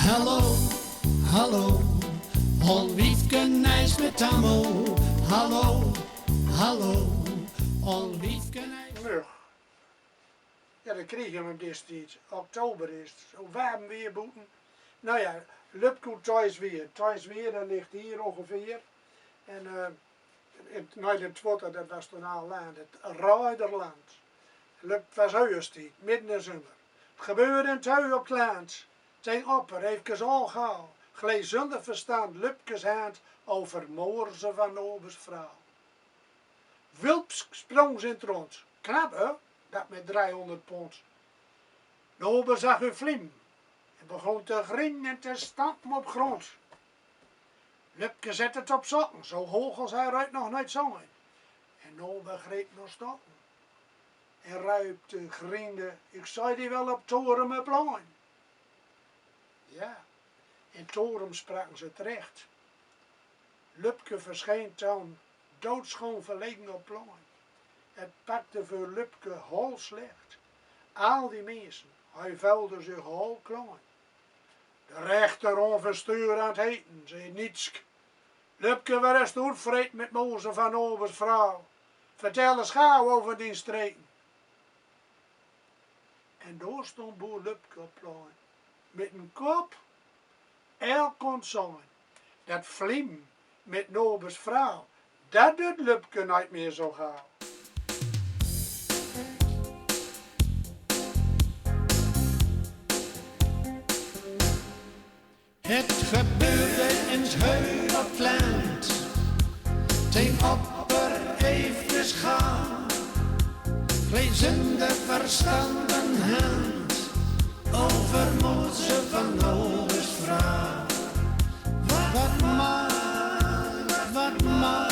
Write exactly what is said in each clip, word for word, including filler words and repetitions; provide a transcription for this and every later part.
Hallo, hallo, oll wiefke, neis met tammel. Hallo, hallo, oll wiefke, neis. Mug. Ja, dan kriege we hem destijds. Oktober is het. Zo warm weer boeten. Nou ja, Lupke oet Theiswier. Theiswier, dat ligt hier ongeveer. En, eh, in, nee, de Twotter, dat was toen al land. Het Reiderland. Lupke was heuestied, midden in de zomer. Het gebeurde in Teu op het land. Tien opper, eefkes al gaal. Gleed zunder verstand Lupkes hand over morze van Nobes vrouw. Wulpsk sprong ze in het rond. Knap, hè? Dat met driehonderd pond. Nobe zag eur vlim en begon te grienen en te stampen op grond. Lupke zette het op sokken, zo hoog als hij ooit nog nooit zongen. En Nobe greep naar stokken en ruipte, griende: "Ik zou die wel op Toren me plooien." Ja, in Toren spraken ze terecht. Lupke verscheen toen doodschoon verlegen op plein. Het pakte veur Lupke hol slecht. Al die mensen, hij voelde zich hol klein. De rechter, onverstuurd aan het heten, zei: "Nietsk. Lupke, waar is de oetvreet met morze van Nobes vrouw? Vertel eens gauw over die streken." En daar stond boer Lupke op plein, met een kop, el kon zijn. Dat vlim met Nobes vrouw, dat doet Lupke nooit meer zo gauw. Het gebeurde in Teu op het land. Tien opper, eefkes gaal, gleed zunder verstand en hand over morze van Nobes vrouw. Wat man, wat man,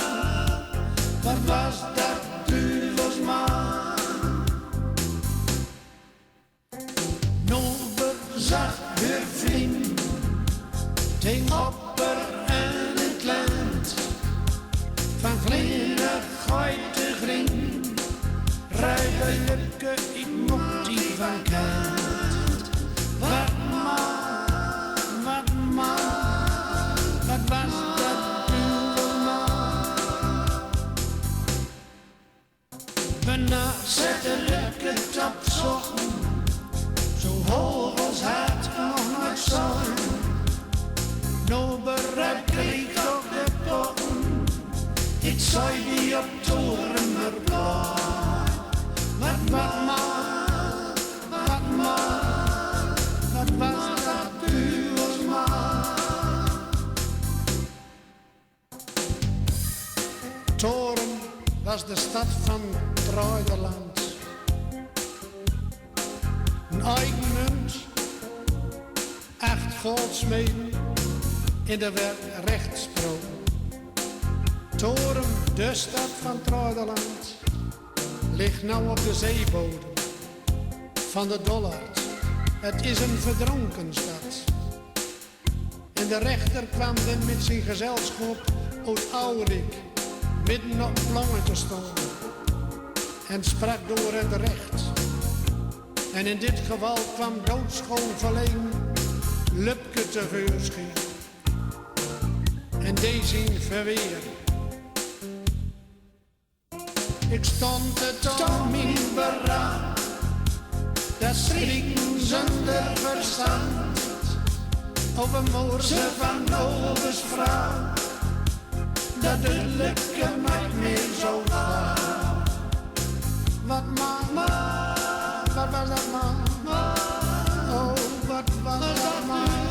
wat was dat duvels man. Nobe zag eur vlim, tien opper en in het land, van gliene goite grien, ruipte Lupke: "Ik moet die van kant." Wat man, wat man, wat was dat duvels man. Bijna zette Lupke het op sokken, zo hoog als het nog nooit zon. Nobe kreeg toch de potten: "Ik zou die op Toren me plooien." Wat, wat man, wat man, wat was dat duvels man. Toren was de stad van Reiderland. Een eigen munt, acht goldsmeden, en er werd recht gesproken. Toren, de stad van Reiderland, ligt nou op de zeebodem van de Dollard. Het is een verdronken stad. En de rechter kwam dan met zijn gezelschap oet Aurik midden op plein te staan en sprak door het recht. En in dit geval kwam doodschoon verlegen Lupke tevoorschijn en deed zijn verweer. Ik stond te tom in beraad, dat schrieken zonder verstand, over morze van Nobes vrouw, dat doet Lupke nooit meer zo gauw. Wat man, wat was dat man? Oh, wat was dat man?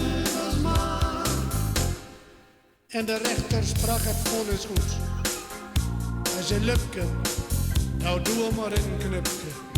En de rechter sprak het vonnis oet. Hij zei: "Lupke, nou doe maar een knupke."